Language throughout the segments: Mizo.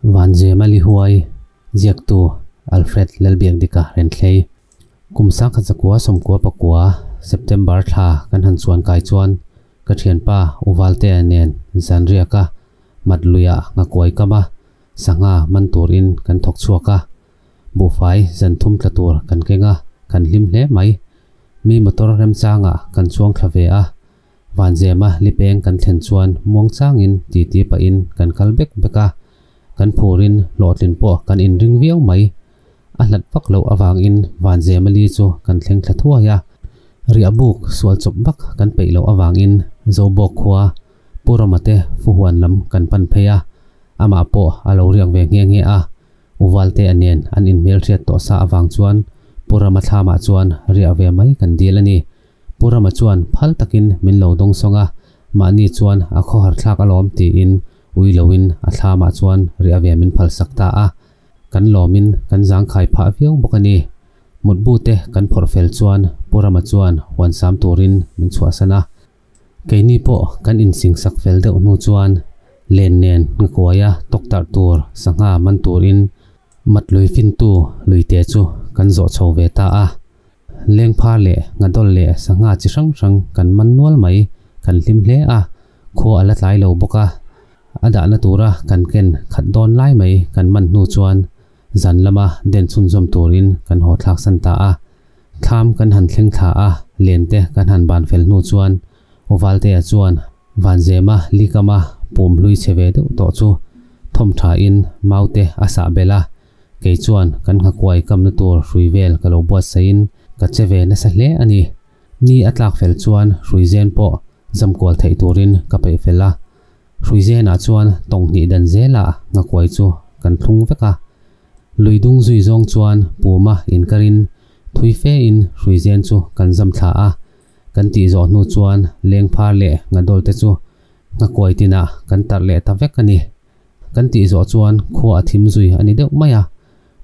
Vanzema Lihuai, Ziaktu, Alfred Lalbiakdika Renthlei. Kum 1999 September thla kan han chuan kai chuan ka thianpa Uvaltea nen zanriaka Matluia ngakuai kama sangha man turin kan thawk chhuak a, buhfai zan thum tla tur kan keng a, kan hlim hle mai. Mi motor remchangah kan chuang thla ve a, Vanzema lipeng kan thlen chuan muangchangin titi pahin kan kal bek bek a, kan phurin hlawhtlin pawh kan inring viau mai. A hlat vak loh avangin Vanzema li chu kan thleng thla thuai a, riahbuk sual chawp vak kan peih loh avangin Zobawk khua Pu Rama te Fuhuan lam kan pan phei a, amah pawh a lo riak ve nghe nghe a, U Valtea nen an inhmelhriat tawh sa avang chuan Pu Rama thlamah chuan riah ve mai kan dil a ni. Pu Rama chuan phal takin min lo dawng sawng a, mahni chuan a khawhar thlak alawm tiin ui loin a thlamah chuan riah ve min phalsak ta a, kan lawmin kan zangkhai phah viau bawk a ni. Mutbu te kan phawrh fel chuan Pu Rama chuan huan sam turin min chhuahsan a. Keini pawh kan insingsak fel deuh hnu chuan len nen ngakuaia tawktarh tur sangha man turin Matlui fintu luite chu kan zawh chho ve ta a. Lengphar leh ngadawl leh sangha chi hrang hrang kan man nual mai, kan hlim hle a, khua a la tlai lo bawk a. A dahna tura kan ken khat dawn lai mai kan man hnu chuan zan lama den chhunzawm turin kan haw thlak san ta a. Thlam kan han thleng thla a, len te kan han ban fel hnu chuan Uvaltea chuan Vanzema likama pum hlui chhe ve deuh tawh chu thawm thain maute a sah belh a, kei chuan kan nghakuai kamna tur hrui vel ka lo buatsaihin ka che ve nasa hle a ni. Ni a tlak fel chuan hrui zen pawh zamkual theih turin ka peih fel a, hrui zenah chuan tawng hnih dan zelah nghakuai chu kan thlung vek a. Lui dung zui zawng chuan puma inkarin thui fein hrui zen chu kan zam thla a, Kan tih zawh hnu chuan lengphar leh ngadawl te chu nghakuai tinah kan tarh leh ta vek a ni. Kan tih zawh chuan khua a thim zui a ni deuh mai a,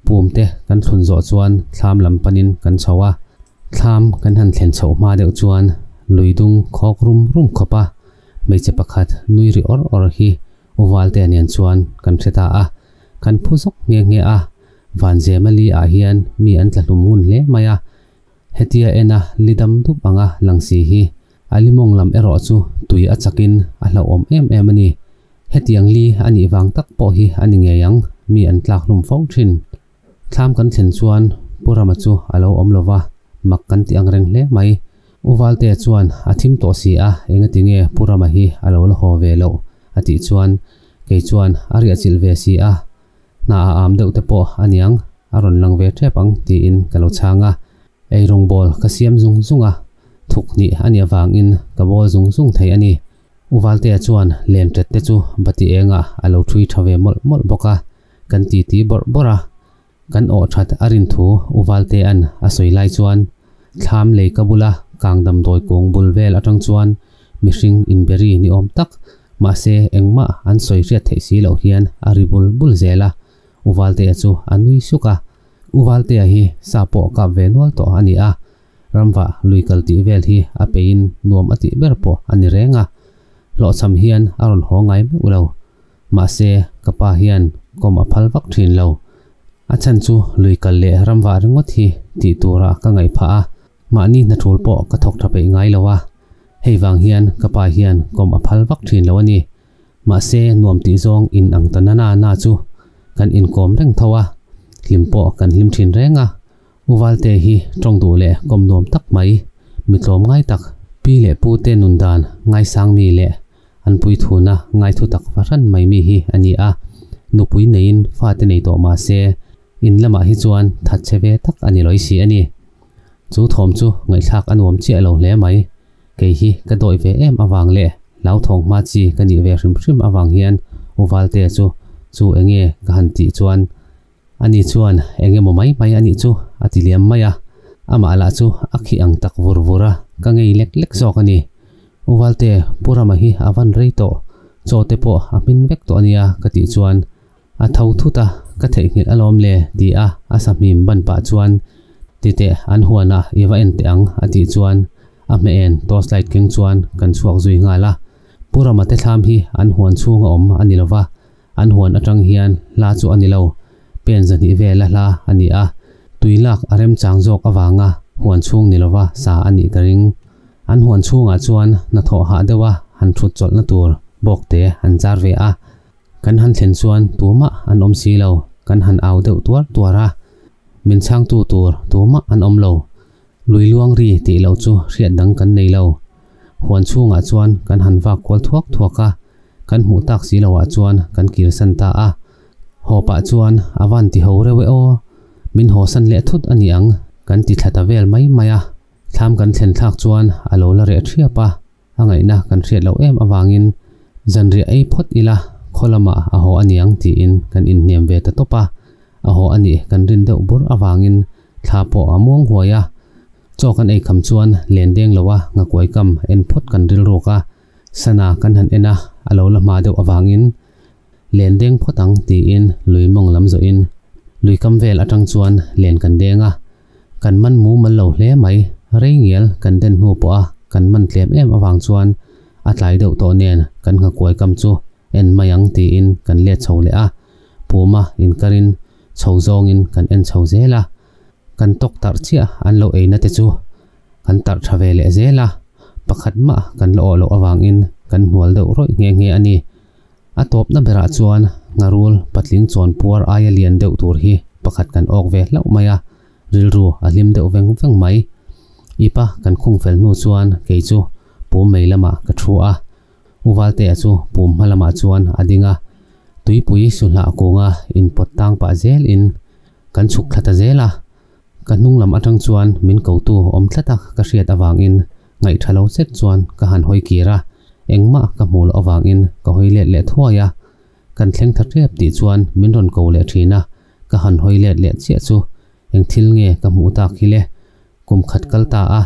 pum te kan thlun zawh chuan thlam lam panin kan chho a. Thlam kan han thlen chhoh hma deuh chuan lui dung khawk rum rum khawp a, hmeichhe pakhat nui ri awr awr hi U Valtea nen chuan kan hre ta a, kan phu zawk nghe nghe a, Vanzema li ah hian mi an tla hlum ngun hle mai a, Hetia ena li dam dup anga lang si hi a limawng lam erawh chu tui a chakin a hlauhawm em em a ni. Hetiang li a nih vang tak pawh hi a ni ngei ang, mi an tlak hlum fo thin. Thlam kan thlen chuan Pu Rama chu a lo awm lo va, mak kan ti ang reng hle mai. U Valtea chuan a thim tawh si a, engati nge Pu Rama hi a lo la haw ve loh a tih chuan kei chuan a riahchilh ve si a, Hna a am deuh te pawh a niang, a rawn lang ve tep ang tiin ka lo chhang a. Eirawng bawl ka siam zung zung a, thuk hnih a nih avangin ka bawl zung zung thei a ni. U Valtea chuan len tet te chu bati engah a lo thui tha ve mawlh mawlh bawk a, kan titi bawrh bawrh a. Kan awh that a rin thu U Valtea'n a sawi lai chuan thlam lei ka bula kang damdawi kung bul vel atang chuan mihring inberi ni awm tak, mahse engmah an sawi hriat theih si loh hian a ri bul bul zel a, U Valtea chu a nui suk a. U Valtea hi sa pawh kap ve nual tawh a ni a, ramvah lui kal tih vel hi a peiin nuam a tih ber pawh a ni reng a, hlawhchham hian a rawn haw ngai meuh lo. Mahse, ka pa hian kawm a phal vak thin lo. A chhan chu lui kal leh ramvah ringawt hi tih turah ka ngaih phah a, mahni hnathul pawh ka thawk tha peih ngai lo a. Hei vang hian ka pa hian kawm a phal vak thin lo a ni. Mahse, nuam tih zawng in ang ta na na na chu kan inkawm reng tho a, hlim pawh kan hlim thin reng a. U Valte hi tawng duh leh kawm nuam tak mai, mi tlawm ngai tak, pi leh pu te nun dan ngaisang mi leh an puithuna ngaithu tak fahran mai mi hi a ni a. Nupui neiin fate nei tawh mah se, in lamah hi chuan that che ve tak a ni lawih si a ni. Chu thawm chu ngaihthlak a nuam chiah lo hle mai. Kei hi ka dawih ve em avang leh hlauthawng hma chi ka nih ve hrim hrim avang hian U Valte chu chu enge ka han tih chuan Ani chuan eng emaw mai mai a nih chu a ti liam mai a, amah lah chu a khi ang tak vur vur a, ka ngei lek lek zawk a ni. U Valte, Pu Rama hi a van rei tawh, chaw te pawh a hmin vek tawh a nia ka tih chuan a tho thut a, ka theihnghilh alawm le ti a a sahmim ban pah chuan titeh an huanah i va en teh ang a tih chuan a hmeh en torch light keng chuan kan chhuak zui nghal a. Pu Rama te thlam hi an huan chhung a awm a ni lova. An huan atang hian hla chu a ni lo, pen 200 vela hla a ni a, tui lak a remchang zawk avanga huan chhung ni lova sa a nih ka ring. An huan chhungah chuan hnathawh hah deuha han thut chawlhna tur bawk te an zar ve a. Kan han thlen chuan tumah an awm si lo, kan han au deuh tuar tuar a, min chhangtu tur tumah an awm lo. Lui luang ri tih loh chu hriat dang kan nei lo. Huan chhungah chuan kan han vak kual thuak thuak a, kan hmuh tak si loah chuan kan kirsan ta a. Haw pah chuan a van ti ho reuh e aw, min hawsan leh thut a ni ang kan ti thla ta vel mai mai a. Thlam kan thlen thlak chuan a lo la reh thiap a, a ngaihna kan hriat loh em avangin zanriah ei phawt ila khaw lamah a haw a niang tiin kan inhniam ve ta tawp a, a haw a nih kan rin deuh bur avangin thla pawh a muang huai a. Chaw kan ei kham chuan len deng loa ngakuai kam en phawt kan rilruk a, sana kan han en a, a lo la hma deuh avangin len deng phawt ang tiin lui mawng lam zawhin lui kam vel atang chuan len kan deng a. Kan man mumal lo hle mai, rei ngial kan den hnu pawh a kan man tlem em avang chuan a tlai deuh tawh nen kan nghakuai kam chu en mai ang tiin kan let chho leh a, puma inkarin chho zawngin kan en chho zel a, kan tawk tarh chiah an lo eina te chu kan tarh tha ve leh zel a, pakhat mah kan la awh loh avangin kan hnual deuh rawih nghe nghe a ni. A tawpna berah chuan ngharul patling chawn puar aia lian deuh tur hi pakhat kan awk ve hlauh mai a, rilru a hlim deuh veng veng mai. Ipa kan khung fel hnu chuan kei chu pum mei lamah ka thu a, U Valtea chu pum hma lamah chuan a ding a, tuipui suhlah kunga inpawt tang pah zelin kan chhuk thla ta zel a. Ka hnung lam atang chuan min kotu awm tlat a ka hriat avangin ngaihtha lo zet chuan ka han hawi kir a, engmah ka hmuh loh avangin ka hawi let leh thuai a. Kan thleng tha tep tih chuan min rawn ko leh thin a, ka han hawi let leh chiah chu eng thil nge ka hmuh tak hi le? Kum khat kal ta a,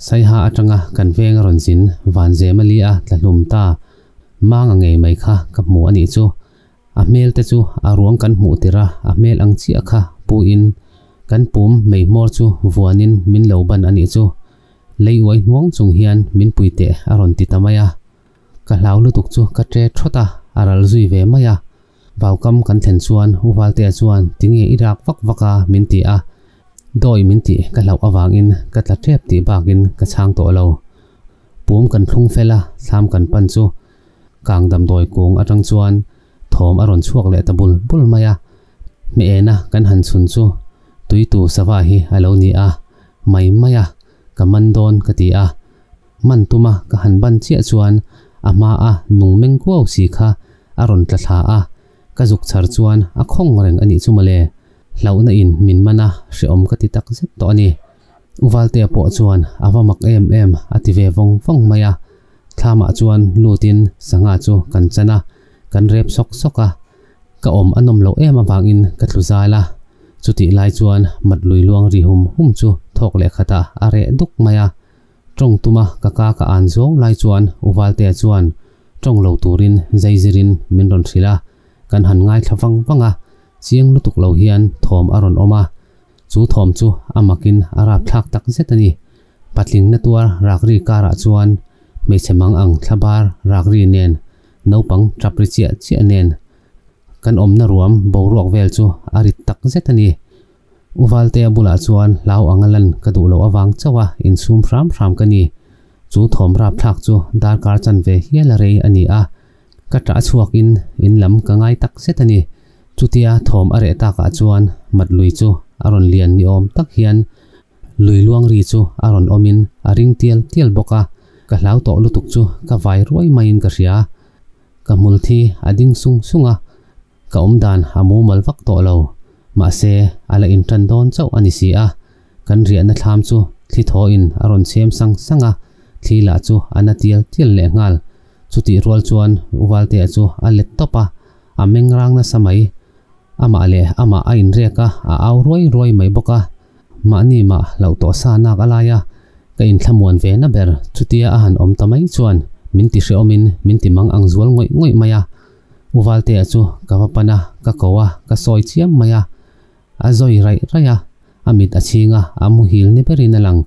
Saiha atanga kan veng a rawn zin van zem a li a tla hlum ta manga ngei mai kha ka hmu a nih chu. A hmel te chu a ruang kan hmuh tirh a, a hmel ang chiah kha pu in kan pum mei hmawr chu vuan in min lo ban a nih chu. Lei uai hnuang chung hian min pui teh a rawn ti ta mai a. Ka hlau lutuk chu ka tre thawt a, a ral zui ve mai a. Vaukam kan thlen chuan U Valtea chuan tinge i rak vak vak a min ti a, dawi min tih ka hlauh avangin ka tla tep tih bakin ka chhang tawh lo. Pum kan thlung fel a, thlam kan pan chu kang damdawi kung atang chuan thawm a rawn chhuak leh ta bul bul mai a. Hmehena kan han chhun chu tuitu sava hi a lo ni a, mai mai a, ka man dawn ka ti a. Man tuma ka han ban chiah chuan a hma a nung meng kuau si kha a rawn tla thla a, ka zuk chhar chuan a khawng reng a nih chu mawle. Hlauhna in min man a, hrehawm ka ti tak zet tawh a ni. U Valtea pawh chuan a va mak em em a ti ve vawng vawng mai a. Thlamah chuan lutin sangha chu kan chan a, kan rep sawk sawk a. Ka awm a nawm loh em avangin ka tlu zal a. Chutih lai chuan mat lui luang ri hum hum chu thawk leh khatah a reh duk mai a. Tawng tuma ka ka ka an zawng lai chuan U Valtea chuan tawng lo turin zaizirin min rawn hrilh a, kan han ngaithla vang vang a, chiang lutuk lo hian thawm a rawn awm a, chu thawm chu a makin a rapthlak tak zet a ni. Patling na tuar rakri karah chuan hmeichhe mang ang thlabar rakri nen naupang tap ri chiah chiah nen kan awmna ruam boruak vel chu a rit tak zet a ni. U Valtea bulah chuan hlau anga lan ka duh loh avang chauh a insum hram hram ka ni. Chu thawm rapthlak chu darkar chanve hial a rei a ni a, ka ṭah chhuakin in lam ka ngai tak zet a ni. Chutia thawm a reh takah chuan mat lui chu a rawn lian ni awm tak hian lui luang ri chu a rawn awmin a ring tial tial bawk a, ka hlau tawh lutuk chu ka vai ruai maiin ka hria. Ka hmul thi a ding sung sung a, Ka awm dan a mumal vak tawh lo. Mahse, a la intan dawn chauh a ni si a. Kan riahna thlam chu thli thawhin a rawn chhem sang sang a, thli lah chu a na tial tial leh nghal. Chutih rual chuan U Valtea chu a let tawp a, a meng rang nasa mai. Amah leh amah a inrek a, a au ruai ruai mai bawk a. Mahni mah hlauh tawh sa nak a lai a, ka inthlamuan ve na ber. Chutia a han awm ta mai chuan min ti hrehawmin min ti mang ang zual ngawih ngawih mai a. U Valtea chu ka va pan a, ka ko a, ka sawi chiam mai a. A zawi raih raih a, a mit a chhing a, a muhil ni berin a lang.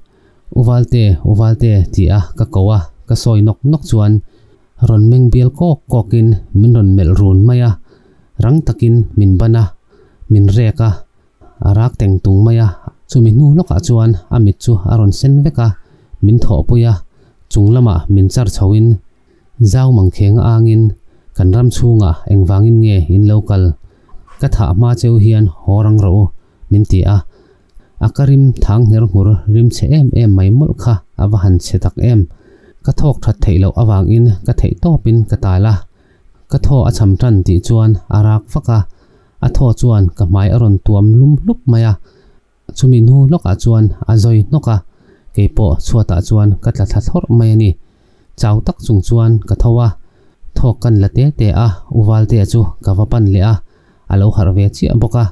U Valte, U Valte ti a ka ko a, ka sawi nawk nawk chuan rawn meng bial kawk kawkin min rawn melh run mai a. Rang takin min ban a, min rek a, a rak teng tung mai a. Chumi hnu lawkah chuan a mit chu a rawn sen vek a, min thawhpui a, chung lamah min char chhoin zau mangkheng a angin kan ram chhungah engvangin nge in lo kal? Ka thah hma cheu hian haw rang rawh u, min ti a. A ka rim thang ngher nghur rim chhe em em mai mawlh kha a va han chhe tak em. Ka thawk that theih loh avangin ka theih tawpin ka tal a. Ka thaw a cham tan tih chuan a rak vak a, a thaw chuan ka hmai a rawn tuam lum hlup mai a. Chumi hnu lawkah chuan a zawi hnawk a, keipawh chhuatah chuan ka tla thla thlawrh mai a ni. Chau tak chung chuan ka tho a, thawk kan la te te a, U Valtea chu ka va pan leh a, a lo harh ve chiah bawk a.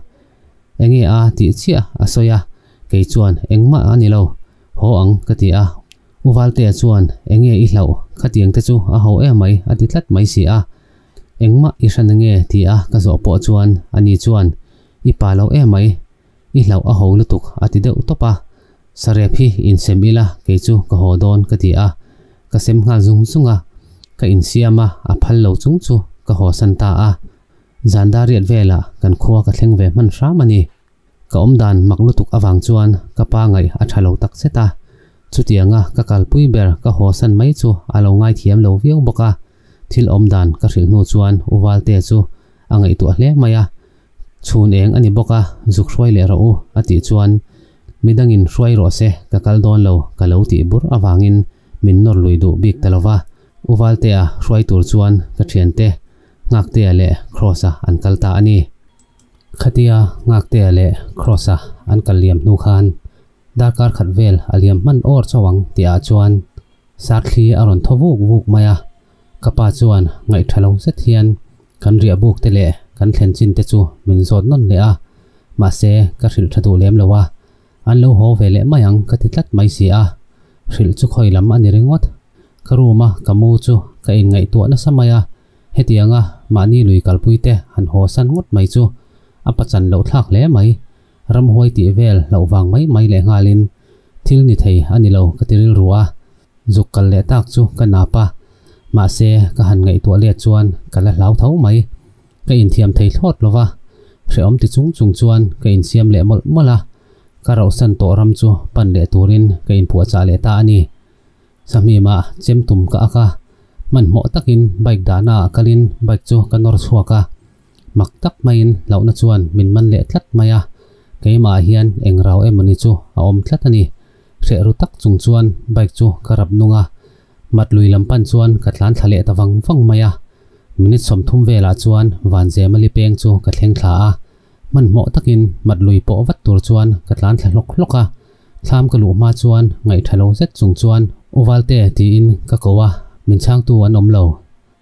Enge a tih chiah a sawi a, kei chuan engmah a ni lo, haw ang ka ti a. U Valtea chuan enge i hlauh, khatiang te chu a ho emai a ti tlat mai si a. Engmah i hran ange ti a ka zawh pawh chuan ani chuan i pa lo emai, i hlauh a ho lutuk a ti deuh tawp a. Sarep hi insem ila kei chu ka haw dawn ka ti a, ka sem nghal zung zung a, ka insiam a, a phal lo chung chu ka haw san ta a. Zan dar riat velah kan khua ka thleng ve hman hram a ni. Ka awmdan mak lutuk avang chuan ka pa ngaih a tha lo tak zet a. Chutianga ka kalpui ber ka haw san mai chu a lo ngaithiam lo viau bawk a. Thil awmdan ka hrilh hnu chuan U Valtea chu a ngaihtuah hle mai a. Chhun eng a ni bawk a, zuk hruai leh rawh u a tih chuan midangin hruai rawh se ka kal dawn lo ka lo tih bur avangin min nawr lui duh bik ta lo va. U Valtea hruai tur chuan ka thiante Ngaktea leh Kross-a an kal ta a ni. Khatia Ngaktea leh Kross-a an kal liam hnu khan darkar khat vel a liam hman awr chauh ang tihah chuan Sarthli a rawn thaw vuk vuk mai a. Ka pa chuan ngaihtha lo zet hian kan riah buk te leh kan thlen chin te chu min zawt nawn leh a, mahse ka hrilh tha duh lem lo a, an lo haw ve leh mai ang ka ti tlat mai si a, hrilh chu khawi lam a ni ringawt. Ka room a ka mu chu ka inngaihtuah nasa mai a, hetianga mahni lui kalpui te han haw san ngawt mai chu a pachan loh thlak hle mai. Ramhuai tih vel hlauh vang mai mai leh nghalin thil ni thei a ni lo ka ti rilru a, zuk kal leh tak chu ka nap a, mahse ka han ngaihtuah let chuan ka la hlau tho mai. Ka inthiam thei thlawt lo va, hrehawm ti chung chung chuan ka insiam leh mawlh mawlh a, ka rauhsan tawh ram chu pan leh turin ka inpuahchah leh ta a ni. Sahmima chem tum ka ak a, hmanhmawh takin bike dahna ah kalin bike chu ka nawr chhuak a, mak tak maiin hlauhna chuan min man leh tlat mai a, keimah ah hian eng rau emawni chu a awm tlat a ni. Hreh ru tak chung chuan bike chu ka rap nung a, mat lui lam pan chuan ka tlan thla leh ta vang vang mai a. Minute 30 velah chuan Vanzema li peng chu ka thleng thla a, hmanhmawh takin mat lui pawh vat tur chuan ka tlan thla hlawk hlawk a. Thlam ka luh hma chuan ngaih tha lo zet chung chuan U Valte tiin ka ko a, min chhangtu an awm lo.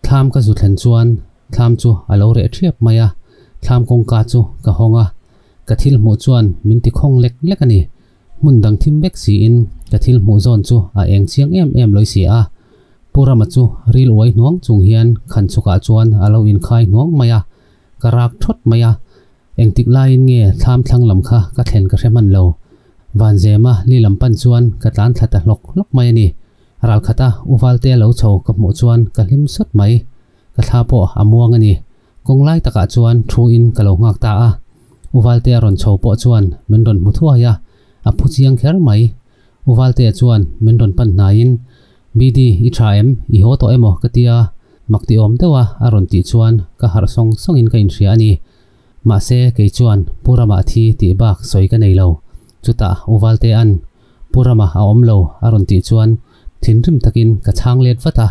Thlam ka zu thlen chuan thlam chu a lo reh thiap mai a, thlam kawngka chu ka hawng a, ka thil hmuh chuan min ti khawng lek lek a ni. Hmun dang thim vek siin ka thil hmuh zawn chu a eng chiang em em lawih si a. Pu Rama chu ril uai hnuang chung hian khan chhukah chuan a lo inkhai hnuang mai a, ka rak thawt mai a. Engtik laiin nge thlam thlang lam kha ka thlen ka hre hman lo. Vanzema li lam pan chuan ka tlan thla ta hlawk hlawk mai a ni. Ral khata U Valtea lo chho ka hmuh chuan ka hlim sawt mai. Ka thla pawh a muang a ni. Kawng lai takah chuan thu in ka lo nghak ta a. U Valtea rawn chho pawh chuan min rawn hmu thuai a, a phu chiang kher mai. U Valtea chuan min rawn pan hnaiin, BD, i tha em? I haw tawh emaw? ka ti a, mak ti awm deuha a rawn tih chuan ka harh sawng sawngin ka inhria a ni. Mahse, kei chuan Pu Rama thi tih bak sawi ka nei lo. Chutah U Valtea'n, Pu Rama a awm lo a rawn tih chuan thinrim takin ka chhang let vat a.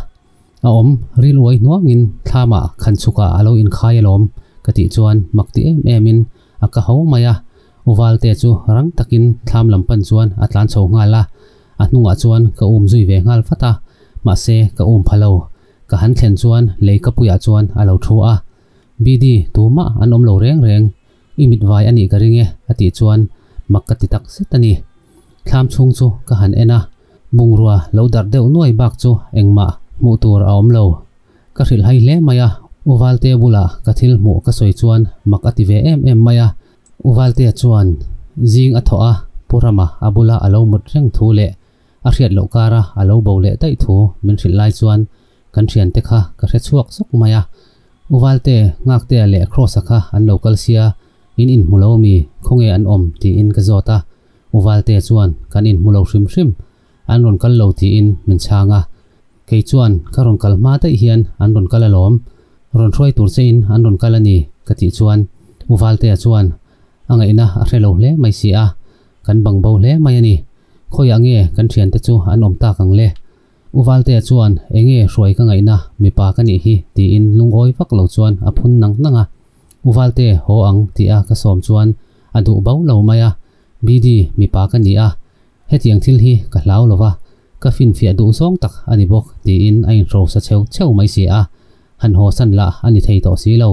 A awm, ril uai hnuangin thlamah khan chhukah a lo inkhai alawm ka tih chuan mak ti em emin a ka ho mai a. U Valtea chu rang takin thlam lam pan chuan a tlan chho nghal a, a hnungah chuan ka um zui ve nghal vat a, mahse ka um pha lo. Ka han thlen chuan lei ka puiah chuan a lo thu a. BD, tumah an awm lo reng reng, i mit vai a nih ka ring e a tih chuan mak ka ti tak zet a ni. Thlam chhung chu ka han en a, bungrua lo darh deuh nuai bak chu engmah hmuh tur a awm lo. Ka hrilh hai hle mai a, U Valtea bulah ka thil hmuh ka sawi chuan mak a ti ve em em mai a. U Valtea chuan zing a thawh a, Pu Rama a bula a lo mut reng thu leh a hriat loh kara a lo bo leh daih thu min hrilh lai chuan kan thiante kha ka hre chhuak zawk mai a. U Valte, Ngaktea leh Kross-a kha an lo kal sia, in inhmu lo ami? Khawnge an awm? tiin ka zawt a, U Valtea chuan kan inhmu lo hrim hrim, an rawn kal lo tiin min chhang a. Kei chuan ka rawn kal hma daih hian an rawn kal alawm, rawn hruai tur che in an rawn kal a ni ka tih chuan U Valtea chuan a ngaihna a hre lo hle mai si a, kan bang bo hle mai a ni. Khawiah nge kan thiante chu an awm tak ang le? U Valtea chuan enge hruai ka ngaihna mipa ka nih hi tiin lungawi vak lo chuan a phun nang nang a. U Valte haw ang tia ka sawm chuan a duh bo lo mai a, BD mipa ka ni a, hetiang thil hi ka hlau lo va, ka finfiah duh zawng tak a ni bawk tiin a inhrosa cheu cheu mai si a, han haw san lah a ni thei tawh si lo.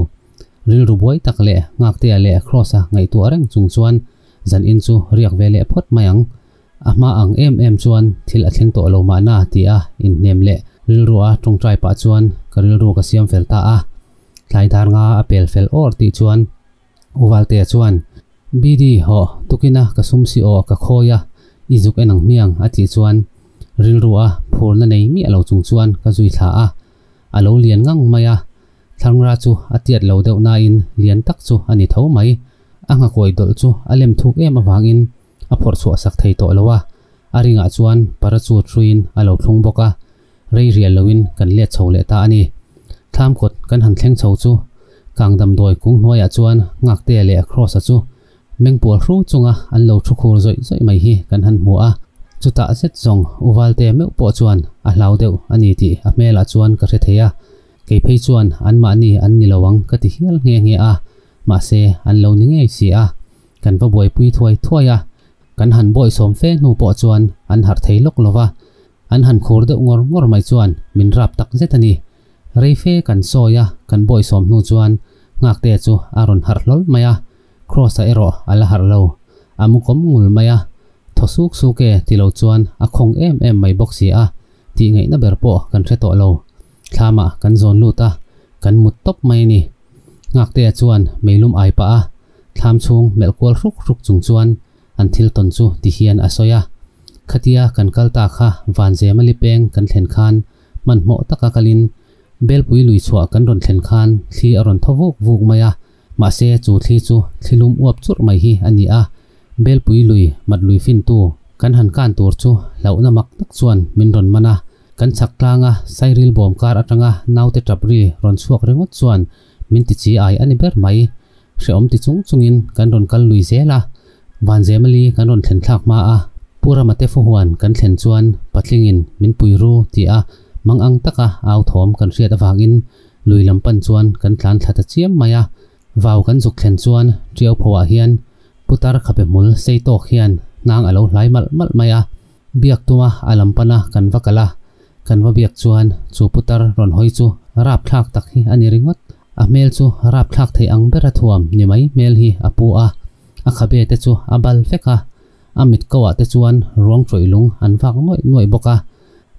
Rilru buai tak leh Ngaktea leh Kross-a ngaihtuah reng chung chuan zan in chu riak ve leh phawt mai ang. A hma ang em em chuan thil a thleng tawh lo mahna tia inhnem leh rilrua tawngtai pah chuan ka rilru ka siam fel ta a. Tlai dar nga a pel fel awr tih chuan U Valtea chuan, BD, hawh, tukina ka sum si aw ka khawi a, i zuk en ang hmiang a tih chuan rilrua phurna nei miah lo chung chuan ka zui thla a. A lo lian ngang mai a, Thlangra chu a tiat lo deuh nain lian tak chu a ni tho mai. A nghakawi dawlh chu a lem thuk em avangin a phawrh chhuah sak thei tawh lo a, a ringah chuan parachute hruiin a lo thlung bawk a, rei rial loin kan let chho leh ta a ni. Thlam kawt kan han thleng chho chu kang damdawi kung hnuaiah chuan Ngaktea leh Kross-a chu mengpual hru chunga an lo thu khur zawih zawih mai hi kan han hmu a, chutah zet zawng U Valtea meuh pawh chuan a hlau deuh a ni tih a hmelah chuan ka hre thei a. Kei phei chuan anmahni an ni lo ang ka ti hial nghe nghe a, mahse an lo ni ngei si a, kan va buaipui thuai thuai a, kan han bawihsawm fe hnu pawh chuan an harh thei lawk lo va, an han khur deuh ngawr ngawr mai chuan min rap tak zet a ni. Rei fe kan sawi a, kan bawihsawm hnu chuan Nghaktea chu a rawn harh hlawl mai a, Kross-a erawh a la harh lo, a mu kawm ngul mai a, thaw suk suk e ti lo chuan a khawng em em mai bawk si a, tih ngaihna ber pawh kan hre tawh lo. Thlamah kan zawn lut a, kan mut tawp mai a ni. Nghaktea chuan meilum ai pah a, thlam chhung melh kual hruk hruk chung chuan an thil tawn chu ti hian a sawi a. Khatia kan kal ta kha Vanzema lipeng kan thlen khan hmanhmawh taka kalin Belpui lui chhuah kan rawn thlen khan thli a rawn thaw vuk vuk mai a, mahse chu thli chu thli lum uap churh mai hi a ni a. Belpui lui mat lui fintu kan han kan tur chu hlauhna mak tak chuan min rawn man a. Kan chhak tlanga Sairil bawm kar atanga naute tap ri rawn chhuak ringawt chuan min ti chi ai a ni ber mai. Hrehawm ti chung chungin kan rawn kal lui zel a, Vanzemali kan rawn thlen thlak hma a, Pu Ramate Fuhuan kan thlen chuan patlingin min pui ru ti a mang ang taka au thawm kan hriat avangin lui lam pan chuan kan tlan thla ta chiam mai a. Vau kan zuk thlen chuan Tiau phoah hian putar khabe hmul sei tawk hian hnang a lo hlai malh malh mai a. Biak tuma a lam pana kan va kal a, kan va biak chuan chu putar rawn hawi chu rapthlak tak hi a ni ringawt. A hmel chu rapthlak thei ang bera thuam ni mai hmel hi a pu a, a khabe te chu a bal vek a, a mit ko ah te chuan ruang tawih lung an vak nuaih nuaih bawk a,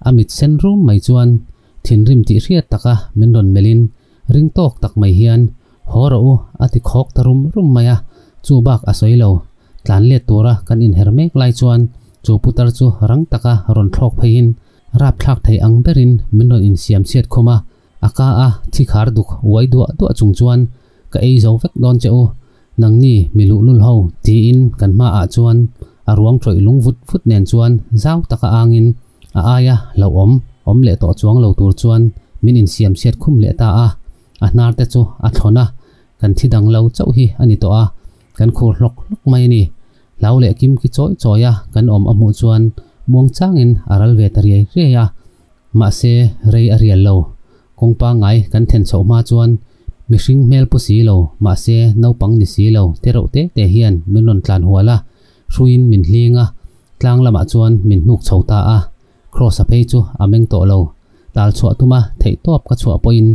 a mit sen rum mai chuan thinrim tih hriat taka min rawn melhin ring tawk tak mai hian Haw rawh u a ti khawk ta rum rum mai a, chu bak a sawi lo. Tlan let tura kan inher mek lai chuan chu putar chu rang taka rawn thlawk pheiin rapthlak thei ang berin min rawn insiam chhiat khum a, a ka a thi khar duk uai duah duah chung chuan ka ei zo vek dawn che u, nangni mi luhlul ho tiin kan hmaah chuan a ruang tawih lung vut vut nen chuan zau taka angin a aia hlauhawm awm leh tawh chuang lo tur chuan min insiam chhiat khum leh ta a. A hnar te chu a thlawn a, kan thi dang lo chauh hi a ni tawh a, kan khur hlawk hlawk mai a ni. Hlau leh kim ki chawi chawi a kan awm a hmuh chuan muang changin a ral ve ta riai riai a, mahse rei a rial lo. Kawng pangngai kan then chhoh hma chuan mihring hmel pu si lo, mahse naupang ni si lo te reuh te te hian min rawn tlan hual a, hruiin min hling a, tlang lamah chuan min hnuk chho ta a. Kross-a phei chu a meng tawh lo. Tal chhuah tuma theihtawp ka chhuah pawhin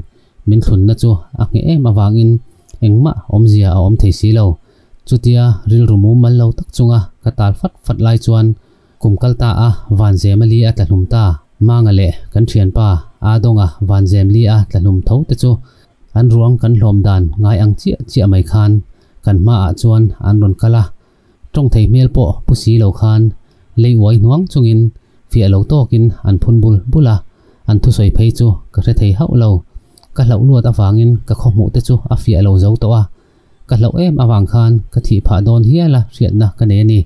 min thlunna chu a ngheh em avangin engmah awmzia a awm thei si lo. Chutia rilru mumal lo tak chunga ka tal fat fat lai chuan kum kal ta a Vanzema li a tla hlum ta. Manga leh kan thianpa Adawnga Vanzem li a tla hlum tho te chu an ruang kan hlawm dan ngai ang chiah chiah mai khan kan hmaah chuan an rawn kal a. Tawng thei hmel pawh pu si lo khan lei uai hnuang chungin fiah lo tawkin an phun bul bul a, an thusawi phei chu ka hre thei hauh lo. Ka hlauh luat avangin ka khawhmuh te chu a fiah lo zo tawh a, ka hlauh em avang khan ka thih phah dawn hial a hriatna ka nei a ni.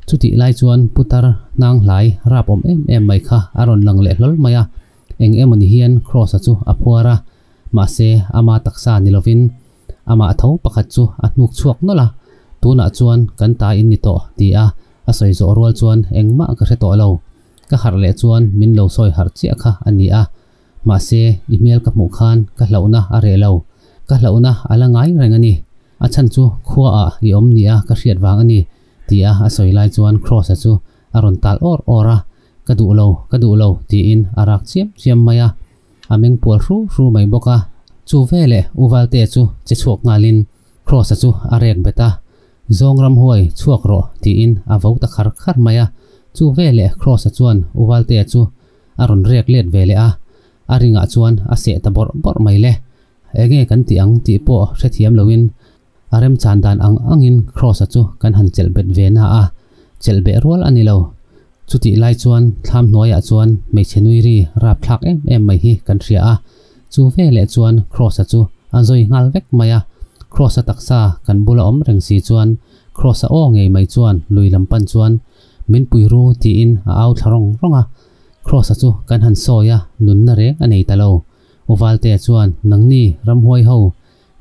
Chutih lai chuan putar hnang hlai rap awm em em mai kha a rawn lang leh hlawl mai a, eng emawni hian Kross-a chu a phuar a, mahse ama taksa ni lovin amah tho pakhat chu a hnuk chhuak nawlh a, tunah chuan kan ta in ni tawh ti a a sawi zawh rual chuan engmah ka hre tawh lo. Ka harh leh chuan min lo sawi harh chiah kha a ni a, mahse i hmel ka hmuh khan ka hlauhna a reh lo, ka hlauhna a la ngai reng a ni, a chhan chu khuaah i awm nia ka hriat vang a ni ti a a sawi lai chuan Kross-a chu a rawn tal awr awr a, Ka duh lo, ka duh lo tiin a rak chiam chiam mai a, a meng pual hru hru mai bawk a, chu veleh U Valtea chu che chhuak nghalin Kross-a chu a rek bet a, Zawng ramhuai chhuak rawh tiin a vo ta khar khar mai a, chu veleh Kross-a chuan U Valtea chu a rawn rek let ve leh a, a ringah chuan a seh ta bawrh bawrh mai le. Enge kan tih ang tih pawh hrethiam loin A remchan dan ang angin Kross-a chu kan han chelh bet ve na a, chelh beh rual a ni lo. Chutih lai chuan thlam hnuaiah chuan hmeichhe nui ri rapthlak em em mai hi kan hria a, chu veleh chuan Kross-a chu a zawi nghal vek mai a. Kross-a taksa kan bula awm reng si chuan Kross-a aw ngei mai chuan lui lam pan chuan min pui ru tiin a au thla rawng rawng a. Kross-a chu kan han sawi a, nunna reng a nei ta lo. U Valtea chuan, Nangni ramhuai ho,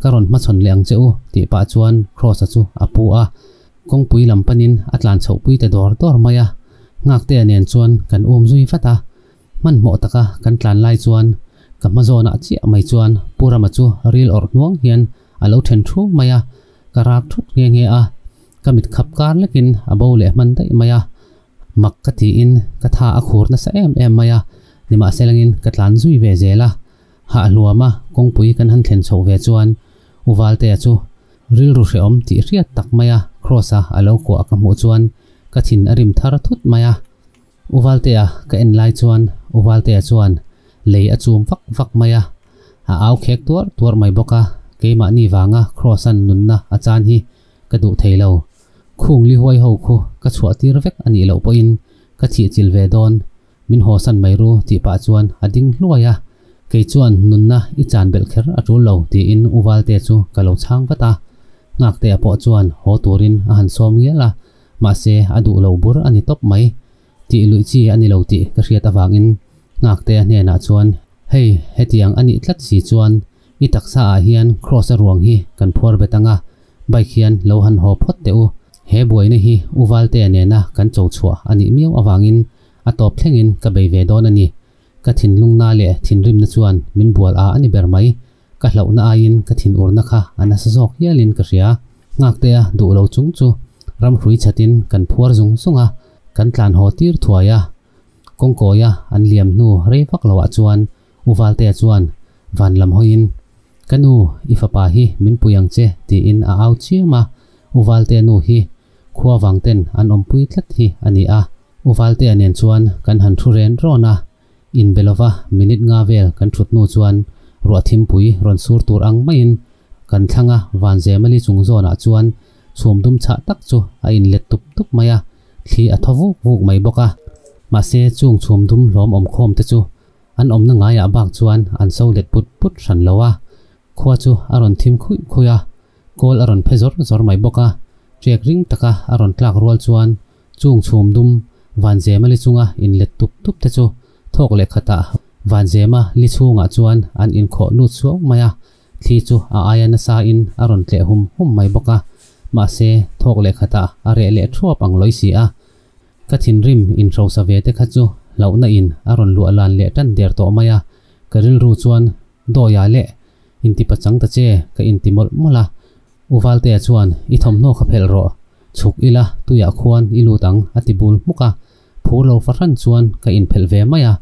Ka rawn hmachhawn leh ang che u, tih pah chuan Kross-a chu a pu a, kawngpui lam panin a tlan chhoh pui ta dawr dawr mai a. Nghaktea nen chuan kan um zui vat a, hmanhmawh taka kan tlan lai chuan ka hma zawnah chiah mai chuan Pu Rama chu ril awrh hnuang hian a lo then thu mai a, ka rak thut nghe nghe a, ka mit khap kar lekin a bo leh hman daih mai a. Mak ka tiin ka tha a khur nasa em em mai a, nimahselangin ka tlan zui ve zel a. Hah hluama kawngpui kan han thlen chhoh ve chuan U Valtea chu rilru hrehawm tih hriat tak maia Kross-a a lo kuah ka hmuh chuan ka thin a rim thar thut mai a. U Valtea ka en lai chuan U Valtea chuan lei a chum vak vak mai a, a au khek tuar tuar mai bawk a, keimahni vanga Kross-a'n nunna a chan hi ka duh thei lo. Khung li huai ho khu ka chhuah tir vek a nih loh pawhin ka thih chil ve dawn. Min hawsan mai ru tih pah chuan a ding hluai a, kei chuan nunna i chan belh kher a tul lo tiin U Valte chu ka lo chhang vat a. Nghaktea pawh chuan haw turin a han sawm ngial a, mahse a duh lo bur a ni tawp mai. Tih luih chi a ni lo tih ka hriat avangin Nghaktea hnenah chuan, Hei, hetiang a nih tlat si chuan i taksa ah hian Kross a ruang hi kan phuar bet ang a, bike hian lo han haw phawt teh u. He buaina hi U Valtea nena kan cho chhuah a nih miau avangin A tawp thlengin ka bei ve dawn a ni. Ka thinlungna leh thinrimna chuan min bual a a ni ber mai. Ka hlauhna aiin ka thinurna kha a nasa zawk hialin ka hria. Nghaktea duh lo chung chu ramhrui chhatin kan phuar zung zung a, kan tlan haw tir thuai a. Kawngkawia an liam hnu rei vak loah chuan U Valtea chuan van lam hawiin, Ka nu, i fapa hi min pui ang che tiin a au chiam a. U Valtea nu hi khua vangten an awmpui tlat hi a ni a. U Valtea nen chuan kan han thu ren rawn a, inbe lova minute nga vel kan thut hnu chuan ruah thimpui rawn sur tur ang maiin kan thlang a, Vanzemali chung zawnah chuan chhum dum chhah tak chu a inlet tup tup mai a, thli a thaw vuk vuk mai bawk a. Mahse chung chhum dum hlawm awm khawm te chu an awmna ngaiah bak chuan an so let put put hran lo a, khua chu a rawn thim khuih khuih a, kawl a rawn phe zawr zawr mai bawk a, ṭek ring taka a rawn tlak rual chuan Chung chhum dum Vanzema li chunga inlet tup tup te chu thawk leh khatah Vanzema li chhungah chuan an inkhawh lut suau mai a, thli chu a aia nasa in a rawn tleh hum hum mai bawk a, mahse thawk leh khatah a reh leh thuap ang lawi si a. Ka thinrim inhrosa ve te kha chu hlauhna in a rawn luah lan leh tan der tawh mai a, ka rilru chuan Dawia leh inti pachang ta che ka inti mawlh mawlh a, U Valtea chuan i thawmhnaw kha phelh rawh, chhuk ila tuiah khuan i lut ang a ti bul hmuk a, phur lo fahran chuan ka inphelh ve mai a,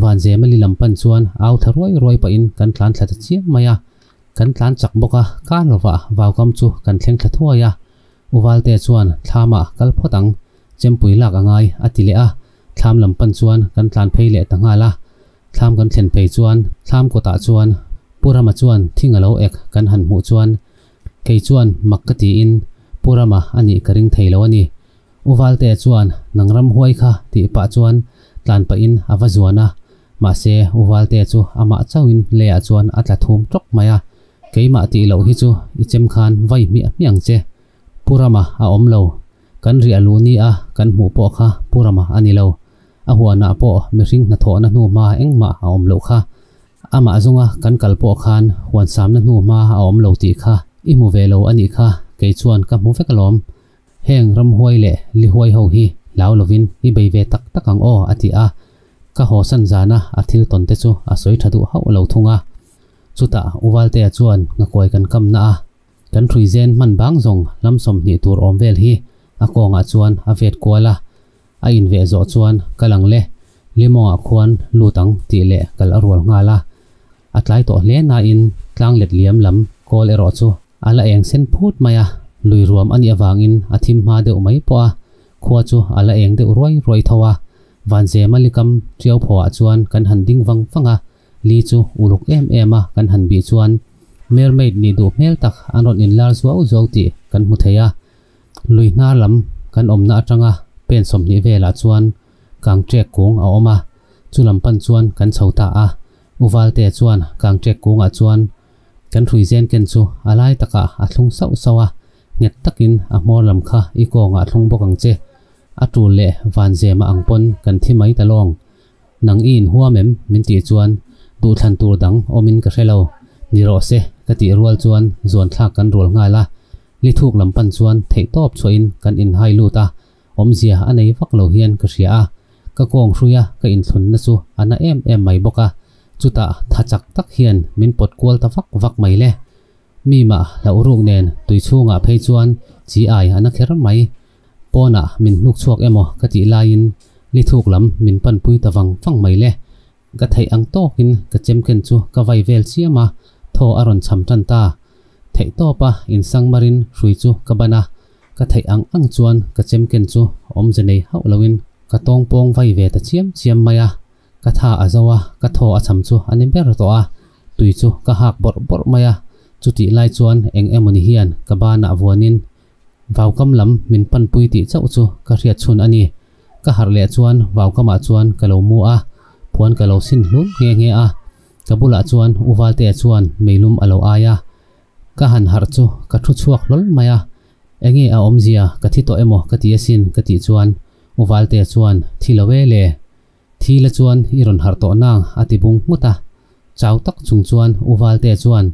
Vanzemali lam pan chuan au thla ruai ruai pahin kan tlan thla ta chiam mai a, kan tlan chak bawk a, kar lovah vaukam chu kan thleng thla thuai a, U Valtea chuan thlamah kal phawt ang, chempui lak a ngai a ti leh a, thlam lam pan chuan kan tlan phei leh ta nghal a, thlam kan thlen phei chuan thlam kawtah chuan Pu Rama chuan thing a lo ek kan han hmuh chuan Kei chuan mak ka tiin Pu Rama a nih ka ring thei lo a ni. U Valtea chuan nang ram huai kha tih pah chuan tlan pahin a va zuan a. Mahse, U Valtea chu amah chauhin leiah chuan a tla thum tawk mai a, Keimah tih loh hi chu i chem khan vai hmiah hmiah ang che. Pu Rama a awm lo. Kan riah luh ni a kan hmuh pawh kha Pu Rama a ni lo. A huanah pawh mihring hnathawhna hnu hma engmah a awm loh kha. Amah zawnga kan kal pawh khan huan samna hnu hma a awm lo tih kha i hmu ve lo a nih kha, kei chuan ka hmu vek alawm. Heng ramhuai leh lihuai ho hi hlau lovin i bei ve tak tak ang aw a ti a. Ka haw san zana a thil tawn te chu a sawi tha duh hauh lo thung a. Chutah U Valtea chuan nghakuai kan kam na a, kan hrui zen hman bang zawng lam 20 tur awm vel hi a kawngah chuan a vet kual a. A inveh zawh chuan kal ang le, limawngah khuan lut ang tih leh kal a rual nghal a. A tlai tawh hle nain tlang let liam lam kawl erawh chu a la eng sen phut mai a, lui ruam a nih avangin a thim hma deuh mai pawh a, khua chu a la eng deuh ruai ruai tho a. Vanzema likam tiau phawhah chuan kan han ding vang vang a, li chu uluk em em a kan han bih chuan mermaid nih duh hmel tak an rawn inlar zuau zuau tih kan hmu thei a. Lui hnar lam kan awmna atanga pen 20 velah chuan kang ṭek kung a awm a, chu lam pan chuan kan chho ta a. U Valtea chuan kang ṭek kungah chuan kan hrui zen ken chu a lai takah a thlung sauh sauh a, nghet takin a hmawr lam kha i kawngah thlung bawk ang che. A ṭul leh van zema ang pawn kan thi mai ta lawng. Nang i inhuam em? Min tih chuan duhthlan tur dang awmin ka hre lo. Ni rawh se ka tih rual chuan zuan thlak kan rual nghal a. Li thuk lam pan chuan theihtawp chhuahin kan inhai lut a, awmzia a nei vak lo hian ka hria a, ka kawng hruia ka inthlunna chu a na em em mai bawk a, chutah tha chak tak hian min pawt kual ta vak vak mai le. Mi mah hlauh ruk nen tui chhungah phei chuan chi ai a na kher mai. Pawnah min hnuk chhuak emaw ka tih laiin li thuk lam min panpui ta vang vang mai le. Ka theih ang tawkin ka chemken chu ka vai vel chiam a, thaw a rawn cham tan ta. Theih tawpa insang marin hrui chu ka ban a, ka theih ang ang chuan ka chemken chu awmze nei hauh loin ka tawng pawng vai ve ta chiam chiam mai a. Ka tha a zo a, ka thaw a cham chu a ni ber tawh a, tui chu ka hak bawrh bawrh mai a. Chutih lai chuan eng emawni hian ka banah vuanin Vaukam lam min panpui tih chauh chu ka hriat chhun a ni. Ka harh leh chuan vaukamah chuan ka lo mu a, puan ka lo sin hlun nghe nghe a. Ka bulah chuan U Valtea chuan meilum a lo ai a. Ka han harh chu ka thu chhuak hlawl mai a, Enge a awmzia ka thi tawh emaw ka ti asin ka tih chuan U Valtea chuan thi lo e le. Thi la chuan i rawn harh tawh nang a ti bung nghut a. Chau tak chung chuan U Valtea chuan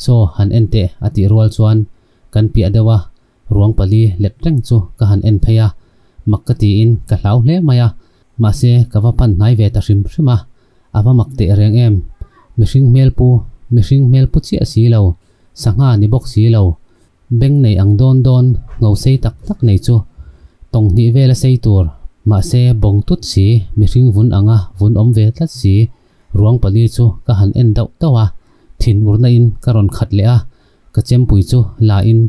Saw han en teh a tih rual chuan Kan piah deuh a, ruang pali let reng chu ka han en phei a, mak ka tiin ka hlau hle mai a, mahse ka va pan hnai ve ta hrim hrim a, a va mak teh reng em, mihring hmel pu, mihring hmel pu chiah si lo, sangha ni bawk si lo, beng nei ang dawn dawn, ngho sei tak tak nei chu tawng hnih vela sei tur, mahse bawng tut si, mihring vun anga vun awm ve tlat si, ruang pali chu ka han en dauh dauh a, thin urna in ka rawn khat leh a. Ka chempui chu la in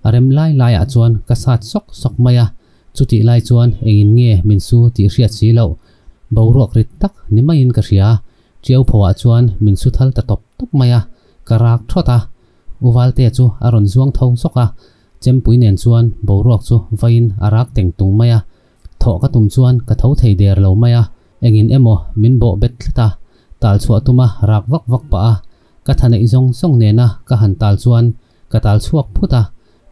a rem lai lai ah chuan ka sat sawk sawk mai a, chutih lai chuan engin nge min su tih hriat si loh, boruak rit tak ni maiin ka hria, Tiau pho ah chuan min su thal ta tawp tawp mai a, ka rak thawt a, U Valtea chu a rawn zuang tho zawk a, chempui nen chuan boruak chu vaiin a rak teng tung mai a, thawh ka tum chuan ka tho thei der lo mai a, engin emaw min bawh bet tlat a, tal chhuah tuma rak vak vak pah a, Ka tha neih zawng zawng nena ka han tal chuan ka tal chhuak phut a,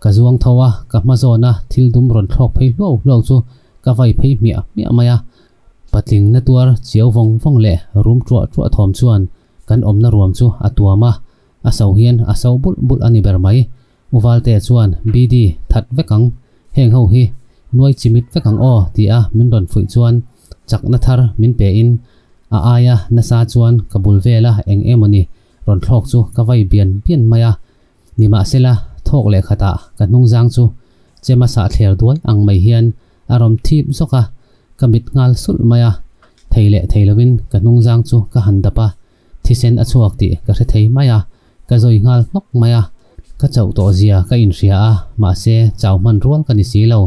ka zuang tho a, ka hma zawna thil dum rawn thlawk phei hluau hluau chu ka vai phei hmiah hmiah mai a. Patling na tuar chiau vawng vawng leh rum ṭuah ṭuah thawm chuan kan awmna ruam chu a tuam a, a so hian a so bulh bulh a ni ber mai. U Valtea chuan, BD, that vek ang, heng ho hi nuai chimit vek ang aw ti a min rawn fuih chuan chakna thar min pe in a aia nasa chuan ka bul vela eng emawni rawn thlawk chu ka vai bian bian mai a. Nimahsela, thawk leh khatah ka hnungzang chu chema sah thler duai ang mai hian a rawm thip zawk a, ka mit nghal sulh mai a. Thei leh thei lovin ka hnungzang chu ka han dap a, thisen a chhuak tih ka hre thei mai a. Ka zawi nghal hnawk mai a, ka chauh tawh zia ka inhria a, mahse chau hman rual ka ni si lo.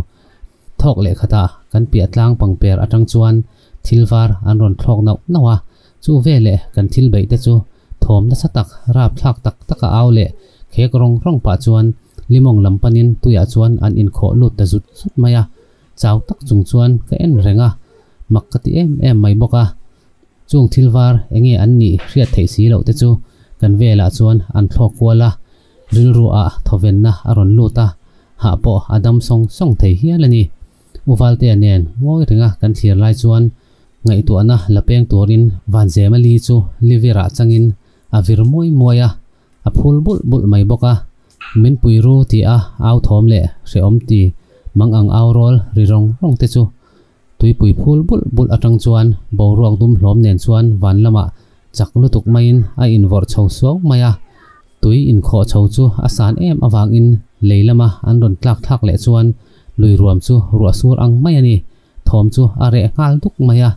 Thawk leh khatah kan piah tlang pangper atang chuan thil var an rawn thlawk nauh nauh a, chu veleh kan thil beih te chu thawm nasa tak, rapthlak tak tak a au leh khek rawng rawng pah chuan limawng lam panin tuiah chuan an inkhawh lut ta zut zut mai a, chau tak chung chuan ka en reng a, mak ka ti em em mai bawk a. Chung thil var enge an nih hriat theih si loh te chu kan velah chuan an thlawk kual a, rilru ah thawvenna a rawn lut a, hah pawh a dam sawng sawng thei hial a ni. U Valtea nen ngawi renga kan thlir lai chuan ngaihtuahna la peng turin Vanzema li chu livirah changin a vir muai muai a, a phul bulh bulh mai bawk a. Min pui ru ti a au thawm leh hrehawm ti mang ang au rawl ri rawng rawng te chu tuipui phul bulh bulh atang chuan boruak dum hlawm nen chuan van lamah chak lutuk maiin a invawrh chho suau mai a. Tui inkhawh chho chu a san em avangin lei lama an rawn tlak thlak leh chuan lui ruam chu ruah sur ang mai a ni. Thawm chu a reh nghal duk mai a.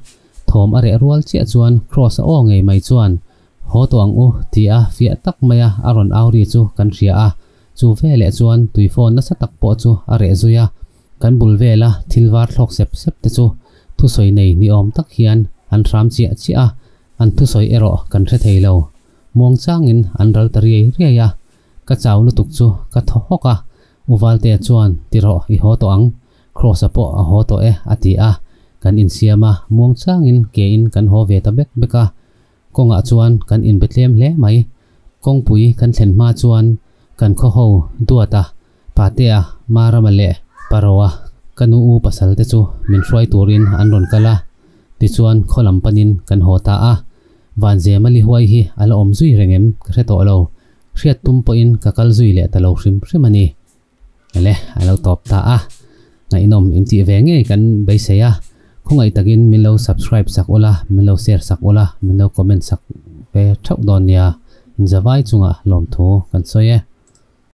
Thawm a reh rual chiah chuan Kross a aw ngei mai chuan, Haw tawh ang u, ti a fiah tak maia a rawn au ri chu kan hria a. Chu veleh chuan tuifawn nasa tak pawh chu a reh zui a. Kan bul vela thil var thlawk sep sep te chu thusawi nei ni awm tak hian an hram chiah chiah a, an thusawi erawh kan hre thei lo. Muang changin an ral ta riai riai a, ka chau lutuk chu ka thaw hawk a, U Valtea chuan ti rawh i haw tawh ang, Kross-a pawh a haw tawh e a ti a, kan insiam a, muang changin ke in kan haw ve ta bek bek a, kawngah chuan kan inbe tlem hle mai. Kawngpui kan thlen hma chuan kan khaw ho Duata, Patea, Marama leh Paroa ka nu u pasal te chu min hruai turin an rawn kal a, tichuan khaw lam panin kan haw ta a. Vanzema lihuai hi a la awm zui reng em ka hre tawh lo, hriat tum pawhin ka kal zui leh ta lo hrim hrim a ni. Ele, a lo tawp ta a, ngaihnawm intih ve ngei kan beisei a, khawngaih takin min lo subscribe sak ula, min lo share sak ula, min lo comment sak ve theuh dawn nia, inzavai chungah lawmthu kan sawi e.